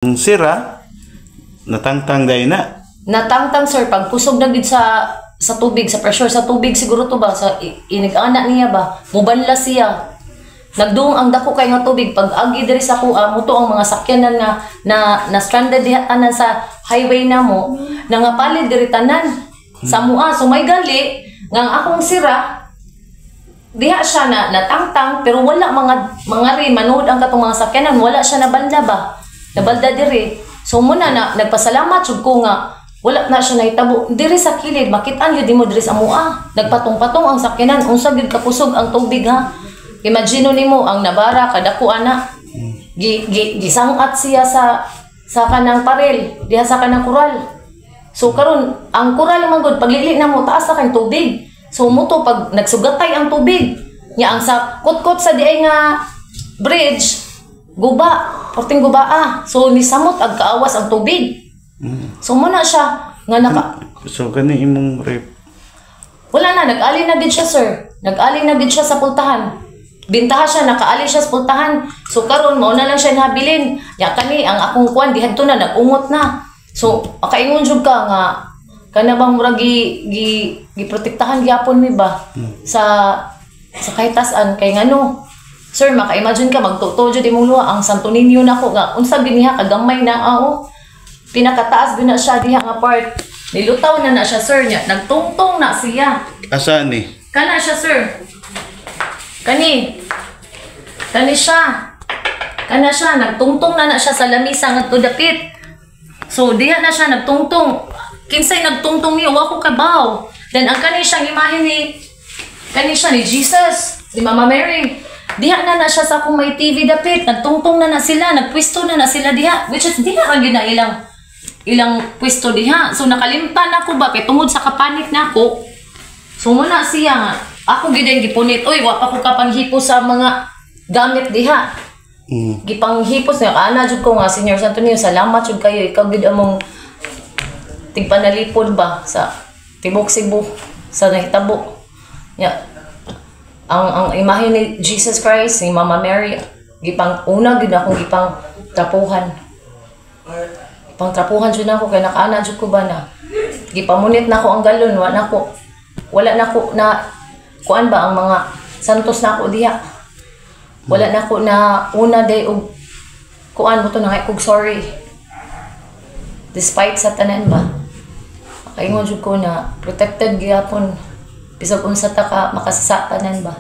Sira, natangtang dahil na. Natangtang, sir, pag kusog na gid sa tubig, sa pressure sa tubig siguro to ba, sa inigana niya ba, mubanla siya. Nagduong ang dako kay nga tubig pag agi diri sa kuha muto ang mga sakyanan nga na na stranded diha tanan sa highway namo, nangapalit diri tanan sa mua. So may gali nga ang akong sira diha siya na natangtang, pero wala mga ri manood ang katong mga sakyanan, wala siya nabalda ba, nabalda diri. So muna na nagpasalamat jud ko nga wala na siya nahitabo diri sa kilid. Makitaan gyud nimo diri sa mua, nagpatong-patong ang sakyanan, unsa gyud kakusog ang tubig ha. Imagine nimo ang nabara kadako ana, gi, gi gisangat siya sa kanang parel diha sa kanang kural. So karon ang kural man gud, paglili na mo, taas na kay tubig. So muto pag nagsugatay ang tubig. Nya ang sa kutkot sa diay nga bridge guba, porting guba ah. So nisamot ag kaawas ang tubig. So mo na siya nga naka So kani imong rep? Wala na, nag-ali na gid siya, sir. Nag-ali na gid siya sa pultahan. Bintaha siya, nakaali siya sa pultahan. So karon mao na lang siya nabilin. Ya kani ang akong kuan dihadto na nag-ungot na. So makaingon jud ka nga kana bang murag gi gi giprotektahan gyapon mi ba sa kahitasan, kay ngano, sir, maka-imagine ka magtuto jud imong luha. Ang Santo Niño nako nga unsa giniha kagamay na ah, oh. Pinakataas gyud na siya diha nga part, nilutaw na na siya, sir, niya nagtungtong na siya. Asa ni? Kana siya, sir. Kani. Kani siya. Kana siya, nagtungtong na na siya sa lamisa ngadto dapit. So, diha na siya nagtungtong. Kinsay nagtungtong niyo, wa ko kabaw. Then, ang kani siyang imahe ni, kani siya ni Jesus, ni Mama Mary. Diha na na siya sa akong may TV dapit. Nagtungtong na na sila, nagpwesto na na sila diha. Which is, diha ra gyud na ilang ilang pwesto diha. So, nakalimtan ako ba, kay tungod sa kapanik na ako. So muna siya nga, ako gid ang gipunit, oy, wa pa ko kapanghipos sa mga gamit diha. Gipanghipos niya, ana jud ko nga, Senior Santo Niño, salamat jud kayo, ikaw gid among tigpanalipod ba sa tibok Cebu sa nahitabo. Ya, ang imahe ni Jesus Christ, ni Mama Mary, gipang una gid akong gipang trapuhan. Gipang trapuhan jud ako kay nakaana jud ko ba na gipamunit na ako ang galon, wala na ko na kuan ba ang mga santos na ako diha. Wala na ko na una day og kuan mo to na kog sorry. Despite sa tanan ba. Kaingon jud ko na protected gyapon bisag unsa ta ka makasasa tanan ba.